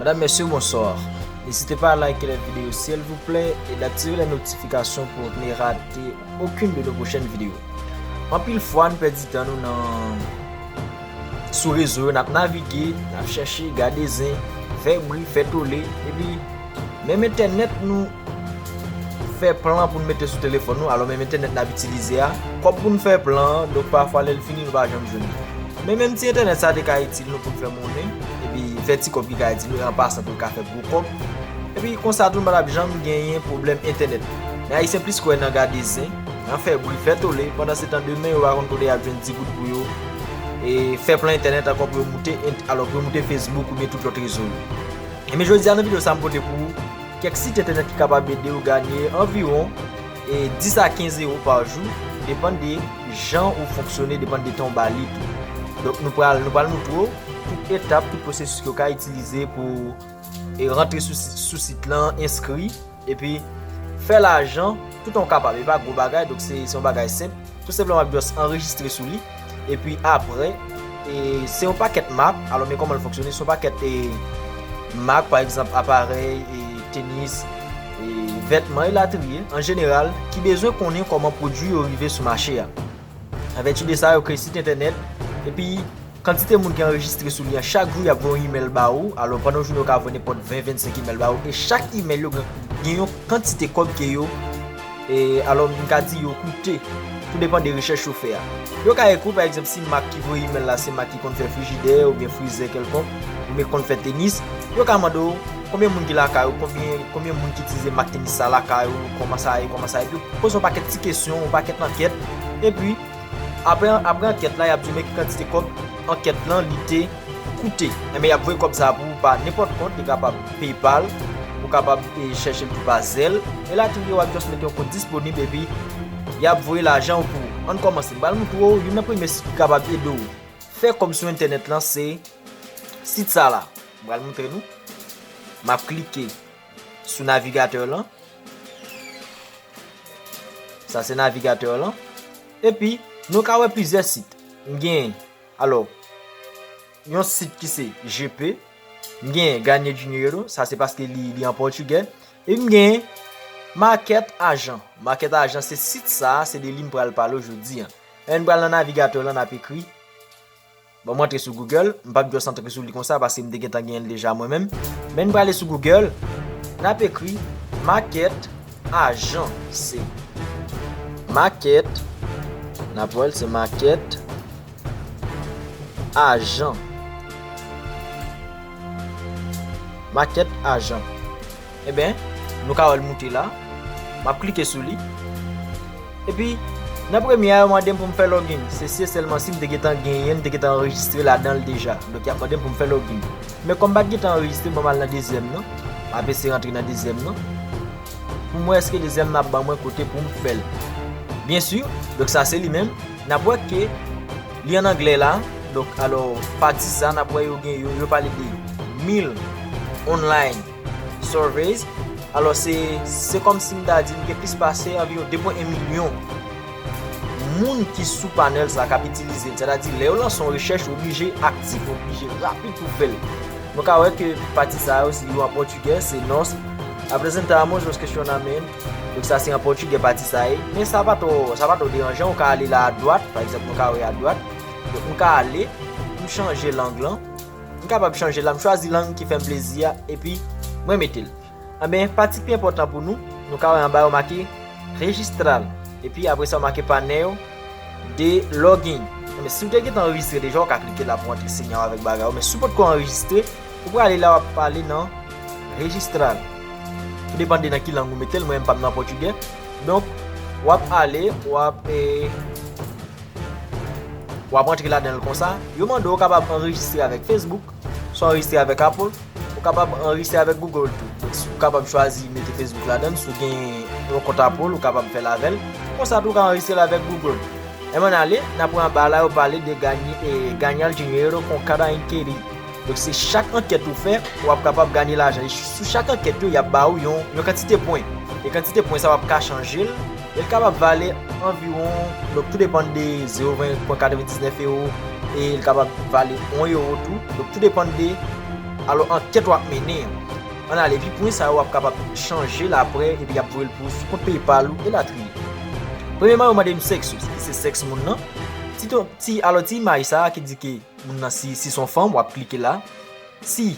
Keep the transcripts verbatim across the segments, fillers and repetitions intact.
Mesdames, Messieurs, bonsoir. N'hésitez pas à liker les vidéos s'il vous plaît et d'activer les notifications pour ne rater aucune de nos prochaines vidéos. Anpil fwa, nou pèdi tan nou nan, sou rezo yo, n ap navige, n ap chèche, gade zen, fè bri, fè tole, epi menm entènèt nou fè plan pou n mete sou telefòn nou, alò menm entènèt n ap itilize a, kòb pou n fè plan an, donk pafwa lè l fini nou pa janm jwenn li. Men menm ti entènèt sa te ka itil nou pou n fè monnen, epi fè ti kòb ki ka itil nou, an pasan pou l ka fè gwo kòb. Epi konsa tou nou pa t ap janm genyen pwoblèm entènèt. Men Ayisyen plis kwè nan gade zen, nan fè bri, fè tole, pandansetan demen yo pa konn kote y ap jwenn ti goud pou yo e fè plan entènèt ankò pou yo moute ent-, alò pou yo moute Facebook oubyen tout lòt rezo yo. Ebyen jodi a nan videyo sa a m pote pou ou kèk sit entènèt ki kapab ede w ganye anviwon e dis a kenz ewo pa jou, depann de jan ou fonksyone, depann de tan w ba li tou. Donk nou pral, nou pral moutre w tout etap, tout pwosesis ke w ka itilize pou e rantre sou, sou sit lan, enskri, epi fè lajan toutan w kapab. E pa gwo bagay, donk se, se yon bagay senp. Tou senpleman w ap just anrejistre sou li. Epi apre, e, se yon pakèt mak, alò men kòman l fonksyone, se yon pakèt e, mak, pa egzanp, aparèy, e, tenis, e, vètman, elatriye, an jeneral, ki bezwen konnen kòman pwodui yo rive sou mache a. An vèti de sa, yo kreye sit entènèt, epi kantite moun ki anrejistre sou li an, chak jou y ap voye yon imèl ba ou. Alò, pandan yon jounen, yo ka voye nenpòt ven, vennsenk imèl ba ou, e chak imèl yo gen, gen yon kantite kòb ke yo, e, alò, m ka di yo koute, tou depann de rechèch yo fè a. Yo ka ekri w, pa egzanp, si mak ki voye imèl la, se mak ki konn fè frijidè, oubyen frizè kèlkonk, oubyen ki konn fè tenis, yo ka mande w konbyen moun ki lakay ou, konbyen, konbyen moun ki itilize mak tenis sa lakay ou, kòman sa ye, kòman sa ye, epi poze yon pakèt ti kesyon, yon pakèt ankèt, epi apre, apre ankèt la, y ap di w men ki kantite kòb ankèt lan li te koute. Enben, y ap voye kòb sa a pou ou pa nenpòt kont, li kapab PayPal, ou kapab e, chèche l tou pa Zelle, elatriye, w ap just mete yon kont disponib, epi y ap voye lajan w pou ou. Ann kòmanse, m pral moutre w youn nan premye sit ki kapab ede w fè kòb sou entènèt lan, se sit sa la. M pral moutre nou. M ap klike sou navigatè lan. Sa se navigatè lan. Epi, nou ka wè plizyè sit. M gen, alò, yon sit ki se G P. M gen Ganhei Dinheiro, sa se paske li, li an pòtigè. E m gen Market Agent. Market Agent se sit sa, se de li m pral pale w jodi a. Lè n pral nan navigatè lan, n ap ekri Bon, m antre sou Google, m p ap just antre sou li konsa paske m te gentan genyen l deja mwen menm. Men n prale sou Google, n ap ekri Market Agent, se Market, n ap wè l, se Market Agent. Market Agent. Enben, nou ka wè l moute la. M ap klike sou li. Epi, nan premye a, yo mande m pou m fè login. Se si e sèlman si m te gentan genyen l, m te gentan anrejistre ladan l deja. Donk, y ap mande m pou m fè login. Men kòm m pa t gentan anrejistre, ban m al nan dezyèm nan. M ap eseye rantre nan dezyèm nan. Pou m wè èske dezyèm nan ap ban mwen kote pou m fè l. Byen si, donk sa se li menm. N ap wè ke li ann anglè la. Donk, alò, pati sa, n ap wè yo gen, yo, yo pale de mil online surveys. Alò, se, se kòmsi m ta di m gen plis pase anviwon de pwen en milyon moun ki sou panèl sa k ap itilize l. Sètadi, lè yo lanse yon rechèch, ou oblije aktif, ou oblije rapid pou w fè l. Nou ka wè ke pati sa yo, si yo an pòtigè, se nós apresentamos os questionamentos. Donk, sa se an pòtigè pati sa ye. Men sa pa twò, sa pa twò deranjan. Ou ka ale la adwat, pa egzanp, nou ka wè adwat. Donk, m ka ale, m chanje lang lan. M kapab chanje la, m chwazi lang ki fè m plezi a, epi mwen mete l. Anben, pati ki pi enpòtan pou nou, nou ka wè anba yo make registrar. Epi apre sa, yo make panèl de login. Enben, si w te gentan anrejistre deja, w ka klike la pou antre sinyal avèk bagay yo. Men si w potko anrejistre, ou prale la, w ap pale nan registrar. Tou depann de nan ki lang ou mete l, mwen menm pa m nan pòtigè. Donk, w ap ale, w ap, eh, w ap antre ladan l konsa. Yo mande w kapab anrejistre avèk Facebook, swa anrejistre avèk Apple, ou kapab anrejistre avèk Google tou. Donk, si ou kapab chwazi mete Facebook ladan l, si w gen yon kont Apple, ou kapab fè l avè l. Konsa tou, ou ka anrejistre l avèk Google. Lè m ann ale, n ap wè anba la, yo pale de ganye, eh, ganhar dinheiro com cada inquérito. Donk, se chak ankèt ou fè, w ap kapab ganye lajan. E sou chak ankèt yo, y ap ba ou yon, yon kantite pwen. E kantite pwen sa, w ap ka chanje l. E l kapab vale anviwon, donk, tou depann de zewo ven pwen katrevendiznèf ewo, e l kapab vale yon ewo tou. Donk, tou depann de alò ankèt w ap mennen an. Ann ale, epi pwen sa yo w ap kapab chanje l apre, epi y ap voye l pou w sou kont PayPal ou elatriye. Premyèman, yo mande m sèks ou, si se sèks moun nan. Ti, ti, alò, ti imaj sa a ki di ke moun nan, si, si se yon fanm, w ap klike la. Si,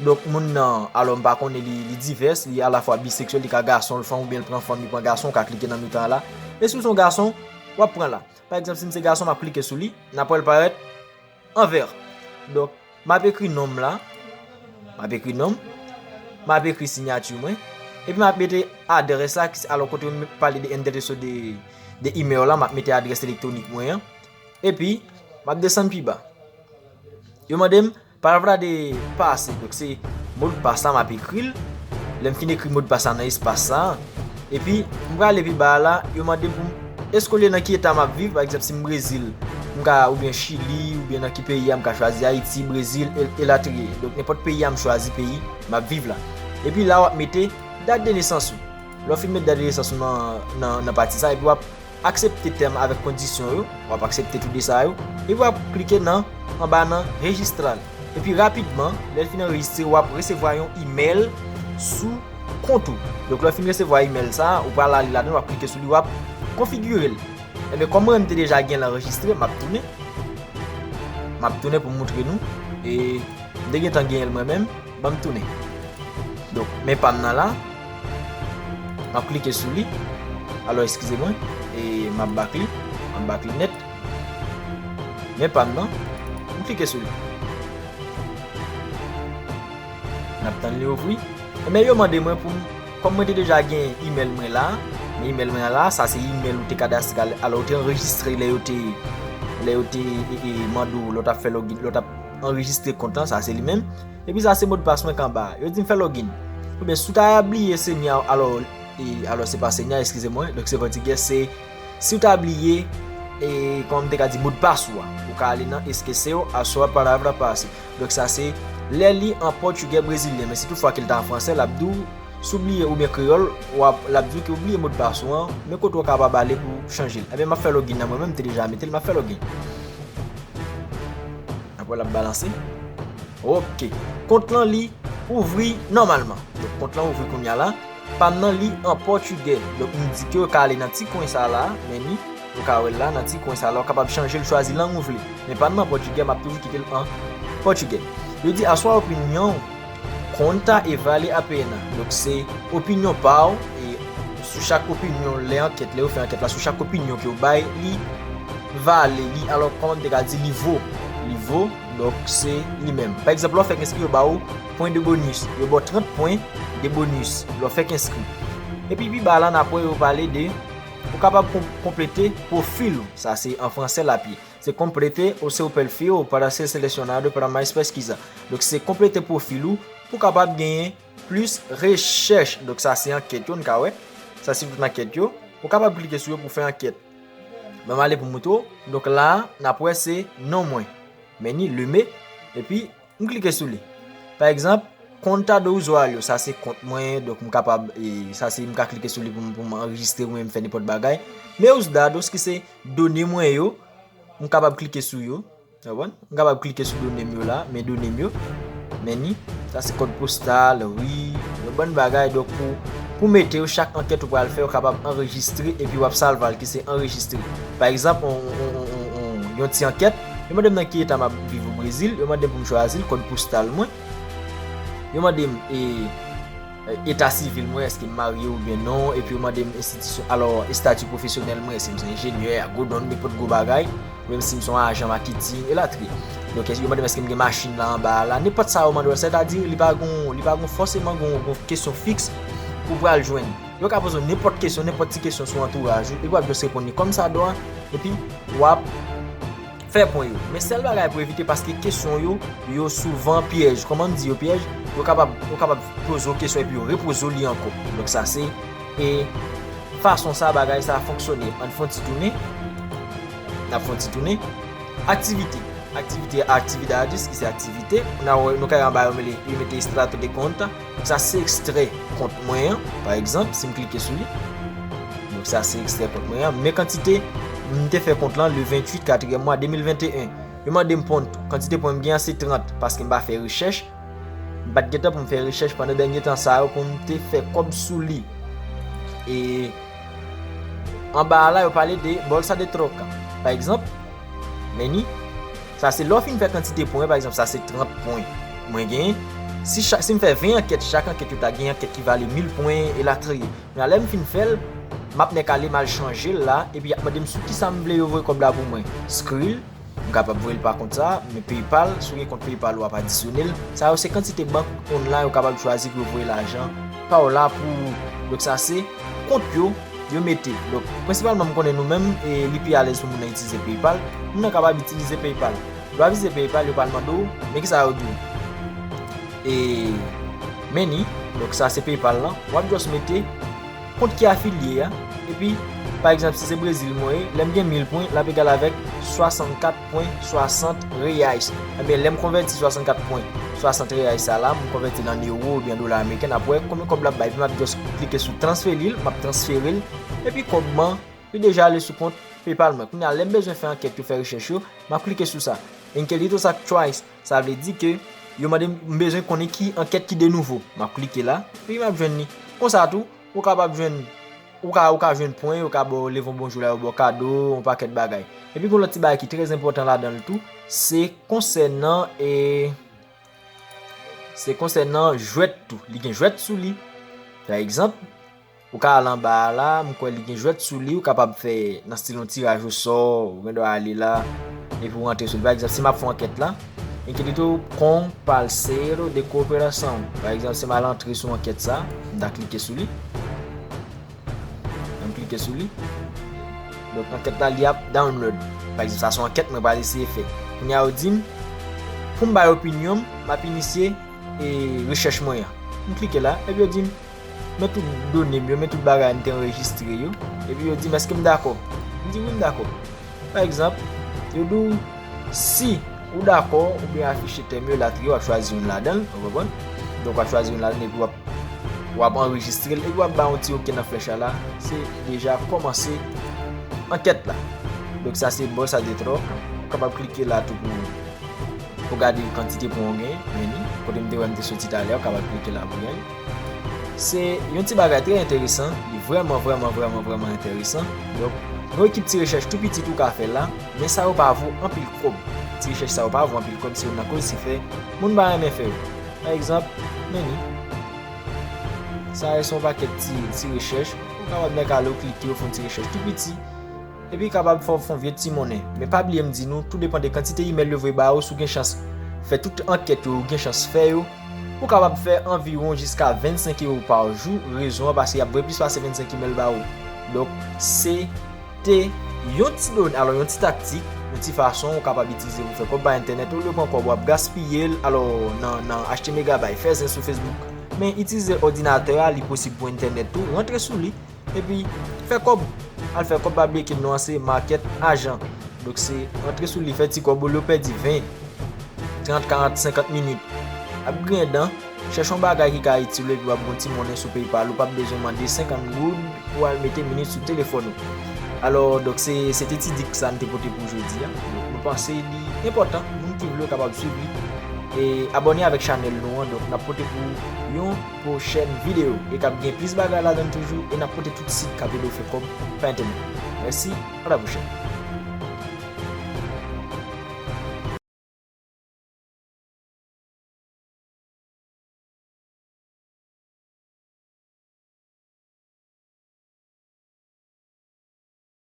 donk, moun nan, alò, m pa konnen, li, li divès, li alafwa biseksyèl, li ka gason, l fanm, oubyen l pran fanm, li pran gason, w ka klike nan mitan an la. E si w se yon gason, w ap pran la. Pa egzanp, si m se gason, m ap klike sou li, n ap wè l parèt an vè. Donk, m ap ekri non m la, m ap ekri non m, m ap ekri siyati mwen, epi m ap mete adrès la, ki se, alò, kote yo pale de endereso de, de email la, m ap mete adrès elektwonik mwen an, epi m ap desann pi ba. Yo mande m, palavra de pase, donk se modpas la, m ap ekri l. Lè m fin ekri modpas la nan espas sa, epi m prale pi ba a la, yo mande m pou m, èske olye nan ki eta m ap viv, pa egzanp, si m Brezil, m ka, oubyen Chili, oubyen nan ki peyi a, m ka chwazi Ayiti, Brezil, e, elatriye. Donk, nenpòt peyi a, m chwazi peyi m ap viv la. Epi la, w ap mete dat de nesans ou. Lè w fin met dat de nesans ou nan, nan, nan pati sa, epi w ap aksepte tèm avèk kondisyon yo, w ap aksepte tou de sa yo, epi w ap klike nan, anba nan rejistre. Epi rapidman, lè l fin anrejistre, w ap resevwa yon imèl sou kont ou. Donk, lè w fin resevwa imèl sa a, ou pral ale ladan l, w ap klike sou li, w ap konfigire l. Enben, kòm mwen menm te deja gen l anrejistre, m ap tounen. M ap tounen pou m moutre nou. E m te gentan genyen l mwen menm. Ban m tounen. Donk, men pa m nan la. M ap klike sou li. Alò, eskize mwen. E m ap bak li. M ap bak li nèt. Men pa m nan. M klike sou li. N ap tann li ouvri. Enben, yo mande mwen pou m, kòm mwen te deja gen imèl mwen la, men imèl mwen la, sa se imèl ou te kadastre, alò ou te anrejistre lè yo te, lè yo te, e, e, mande w, lè w t ap fè login, lè w t ap anrejistre kont lan, sa se li menm. Epi sa se modpas mwen k anba a. Yo di m fè login. Oubyen si w ta bliye senya, alò, e, alò se pa senya, eskize mwen, donk se pòtigè, se si w ta bliye, e, kòman m te ka di, modpas ou a, ou ka ale nan esqueceu a sua palavra passe. Donk sa se lè li an pòtigè brezilyen, men si toutfwa ke l ta an fransè, l ap di w, si w bliye oubyen kreyòl, w ap, l ap di w ke w bliye modpas ou an, men kote w kapab ale pou w chanje l. Enben, m ap fè login nan mwen menm, m te deja mete l, m ap fè login. Apre l ap balanse. Ok. Kont lan li ouvri nòmalman. Donk, kont lan ouvri kounye a la. Pa m nan li an pòtigè. Donk, m di ke w ka ale nan ti kwen sa la, men ni, w ka wè l la, nan ti kwen sa la, w kapab chanje l, chwazi lang ou vle. Men pa m nan pòtigè, m ap toujou kite l an pòtigè. Yo di, a sua opinião, conta e vale a pena. Donk, se opinyon pa w, e sou chak opinyon, lè ankèt, lè yo fè ankèt la, sou chak opinyon ke yo bay, li vale, li, alò, kòman m te ka di, li vo, li vo, donk, se li menm. Pa egzanp, lè w fèk enskri, yo ba w pwen de bonis, yo ba w trant pwen de bonis, lè w fèk enskri. Epi pi ba la, n ap wè yo pale de, ou kapab kon-, konplete pwofil ou, sa se an fransè l ap ye. Se complete o seu perfil para ser selecionado para mais pesquisa. Donk, se konplete pwofil ou pou kapab genyen plis rechèch. Donk, sa se ankèt yo, n ka wè. Sa se tout ankèt yo. Ou kapab klike sou yo pou fè ankèt. Ban m ale pou m moutre w. Donk, la, n ap wè se non mwen. Men ni le me. Epi, m klike sou li. Pa egzanp, conta do usuário, sa se kont mwen, donk m kapab, e, sa se, m ka klike sou li pou m, pou m anrejistre oubyen m fè nenpòt bagay. Meus dados, ki se done mwen yo, m kapab klike sou yo. Ou konprann? M kapab klike sou done m yo la, men done m yo. Men ni, sa se kòd postal, wi, yon bann bagay. Donk, pou, pou mete yo, chak ankèt ou pral fè, ou kapab anrejistre, epi w ap salva l, ki se anrejistre. Pa egzanp, on, on, on, on, on, yon ti ankèt, yo mande m nan ki eta m ap viv o Brezil, yo mande m pou m chwazi l, kòd postal mwen. Yo mande m, e, e, eta sivil mwen, èske m marye oubyen non, epi yo mande m enstitisyon, alò, estati pwofesyonèl mwen, èske m se enjenyè, agronom, nenpòt gwo bagay, oubyen si m se yon ajan maketing, elatriye. Donk, èske yo mande m èske m gen machin la anba a la, nenpòt sa yo mande w, sètadi, li pa gon, li pa gon fòseman gon, gon kesyon fiks ou pral jwenn. Yo ka poze w nenpòt kesyon, nenpòt ti kesyon sou antouraj ou, epi w ap just reponn li kòm sa dwa, epi w ap fè pwen yo. Men sèl bagay pou evite, paske kesyon yo, yo souvan pyèj. Kòman m di yo pyèj? Yo kapab, yo kapab poze w kesyon epi yo repoze w li ankò. Donk sa se, e, fason sa bagay sa fonksyone. Ann fè yon ti tounen. N ap fè yon ti tounen. Aktivite. Aktivite, atividades, ki se aktivite. Nou ka wè, nou ka wè anba yo mele, yo mete extrato de conta. Sa se ekstrè kont mwen an, pa egzanp, si m klike sou li. Donk, sa se ekstrè kont mwen an. Men kantite m te fè kont lan le venntuit katriyèm mwa de mil venteyen. Yo mande m pwen, kantite pwen m gen an se trant, paske m pa fè rechèch. pa t gentan pou m fè rechèch pandan dènye tan sa yo pou m te fè kòb sou li. E anba a la, yo pale de bolsa de troca. Pa egzanp, Meni, sa se lè w fin fè kantite pwen, pa egzanp, sa se trant pwen mwen genyen. Si, cha- si m fè ven ankèt, chak ankèt yo ta gen ankèt ki vale mil pwen, elatriye. Kounye a, lè m fin fè l, m ap nèk ale, m al chanje l la, epi y ap mande m sou kisa m vle yo voye kòb la pou mwen. Skril, m kapab voye l pa kont sa, men PayPal, si w gen kont PayPal, w ap adisyone l. Sa yo se kantite bank online ou kapab chwazi pou yo voye lajan pa w la pou ou. Donk, sa se kont yo, yo mete. Donk, prensipalman, m konnen nou menm, e li pi alèz pou moun nan itilize PayPal. Moun nan kapab itilize PayPal. Lè w ap itilize PayPal, yo pral mande w, men kisa yo di w? E Meni, donk sa se PayPal lan. W ap just mete kont ki afilye a. Epi, pa egzanp, si se Brezil mwen ye, lè m gen mil pwen, l ap egal avèk swasannkat pwen swasant reais. Ebyen, lè m konvèti swasannkat pwen swasant reais sa la, m konvèti l an ewo oubyen dola ameriken, n ap wè konbyen kòb l ap bay. Epi m ap just klike sou transfere l, m ap transfere l. Epi kòb mwen, li deja ale sou kont PayPal mwen. Kounye a, lè m bezwen fè ankèt yo, fè rechèch yo, m ap klike sou sa. Incrédito Sac Twice, sa vle di ke yo mande m, m bezwen konnen ki ankèt ki de nouvo. M ap klike la, epi m ap jwenn li. Konsa tou, ou kapab jwenn, ou ka, ou ka jwenn pwen, yo ka ba w leve yon bonjou la, yo ba w kado, yon pakèt bagay. Epi gen yon lòt ti bagay ki trè enpòtan ladan l tou, se konsènan, e, se konsènan jwèt tou. Li gen jwèt sou li. Pa egzanp, ou ka al anba a la, m kwè li gen jwèt sou li, ou kapab fè nan stil yon tiraj osò, ou gen dwa ale la, epi ou rantre sou li. Pa egzanp, si m ap fè yon ankèt la, Inquérito com parceiro de cooperação. Pa egzanp, si m al antre sou ankèt sa, m ta klike sou li. M klike sou li. Donk, ankèt la, li ap download. Pa egzanp, sa se yon ankèt mwen pral eseye fè. Kounye a, yo di m, pou m bay opinyon m, m ap inisye, e, rechèch mwen an. M klike la, epi yo di m, men tout done m yo, men tout bagay m te anrejistre yo. Epi yo di m, èske m dakò? M di, wi, m dakò. Pa egzanp, yo di w, si ou dakò, oubyen afiche tèm yo, elatriye, w ap chwazi youn ladan l, ou konprann? Donk, w ap chwazi youn ladan l, epi w ap, w ap anrejistre l, epi w ap ba yon ti oke nan flèch la la, se deja kòmanse ankèt la. Donk, sa se bolsa de troca. Ou kapab klike la tou pou ou gade kantite pwen ou gen, Meni, kote m te wè m te soti talè, ou kapab klike la pou w jwenn. Se yon ti bagay trè enteresan, li vrèman, vrèman, vrèman, vrèman enteresan. Donk, yon ekip ti rechèch tou piti tou ka fè la, men sa yo pa vo anpil kòb. Ti rechèch sa yo pa vo anpil kòb, se youn nan koz ki fè moun pa renmen fè yo. Pa egzanp, Meni. Sa yo se yon pakèt ti, ti rechèch, ou kapab nèk ale, ou klike, ou fè yon ti rechèch tou piti. Epi kapab fè w fè yon vye ti monnen. Men pa bliye m di nou, tou depann de kantite imèl yo voye ba ou, si w gen chans fè tout ankèt yo, ou gen chans fè yo, ou kapab fè anviwon jiska vennsenk ewo pa jou. Rezon an, paske y ap voye plis pase vennsenk imèl ba ou. Donk, se te yon ti done, alò, yon ti taktik, yon ti fason ou kapab itilize pou fè kòb pa entènèt, olye w pran kòb w ap gaspiye l, alò, nan, nan achte megabay, fè zen sou Facebook. Men itilize òdinatè a, li posib pou entènèt tou, rantre sou li, epi fè kòb. Al fè kòb, pa bliye ke non an se Market Agent. Donk se rantre sou li, fè ti kòb, olye w pèdi ven, trant, karant, senkant minit ap griyen dan, chèche yon bagay ki ka itil ou epi w ap gon ti monnen sou PayPal, ou p ap bezwen mande senkant goud pou al mete minit sou telefòn ou. Alò, donk se, se te ti dik sa n te pote pou jodi a. Donk nou panse li enpòtan, moun ki vle yo kapab swiv li. E abòne avèk chanèl nou an, donk n ap pote pou yon pwochèn videyo. E k ap gen plis bagay ladan l toujou, e n ap pote tout sit k ap ede w fè kòb pa entènèt. Mèsi, a la pwochèn.